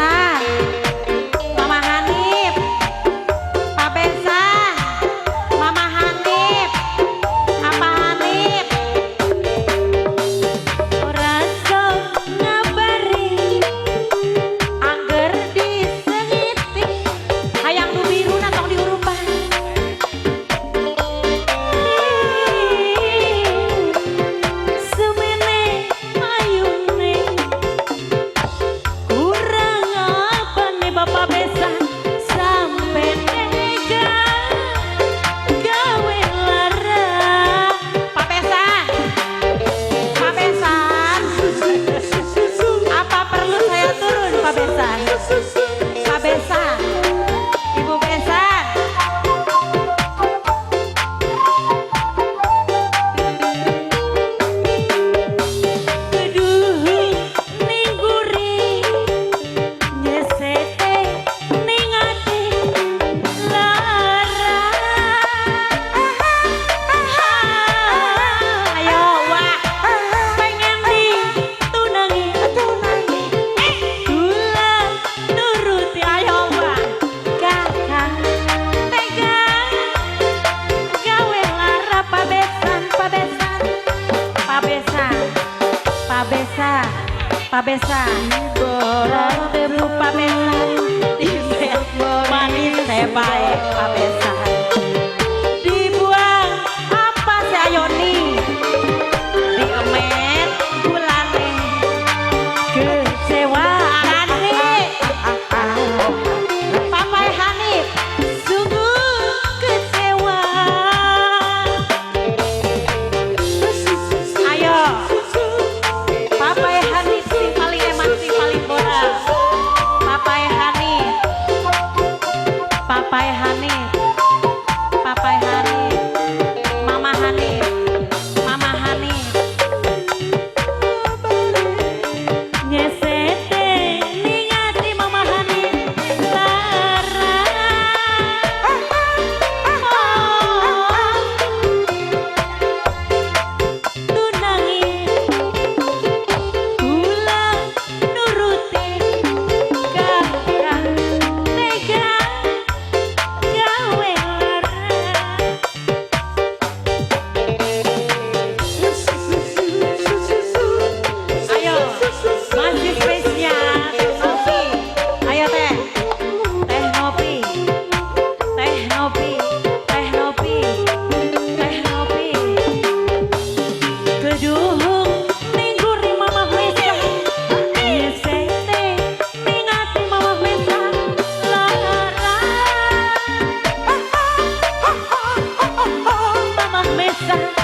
Besan, Mama Hanif, Pak Besan, Mama Hanif, Apa Hanif? Ora sok ngabari. Angger disengiti, hayang nu biru tong diurupan. Semene ayune kurang apa nih Bapak Besan sampai tega gawe lara. Pak Besan, Pak Besan, apa perlu saya turun, Pak Besan? Pak Besan, Ibu Besan. Keduh ning guri nyesete ning ati lara. Ayo, wah, Pengen ditunangi, kula nuruti. Ayo, wah. Kakang tega gawe lara. Pak Besan, Pak Besan, Pak Besan, Pak Besan, Pak Besan, Ibu Pak Besan, manis saya baik, Pak Besan. Dibuang apa si Ayoni? Diemet gulane, Kecewa. Hanif, Papai Hanif, Sungguh kecewa. Ayo. Papai Hanif sing paling eman, sing paling bola. Papai Hanif, Papai Hanif, Papai Hanif, Mama Hanif, Mama Hanif. Nyesete ning ati Mama Hanif lara. Oh, tunangi kula nuruti. Kakang tega gawe lara. Ayo, masih space-nya Teh Nopi. Ayo Teh, Teh Nopi, Teh Nopi, Teh Nopi, Teh Nopi. Keduhung ning guri Mama Besan nyesete ning ati Mama Besan lara. Mama Besan.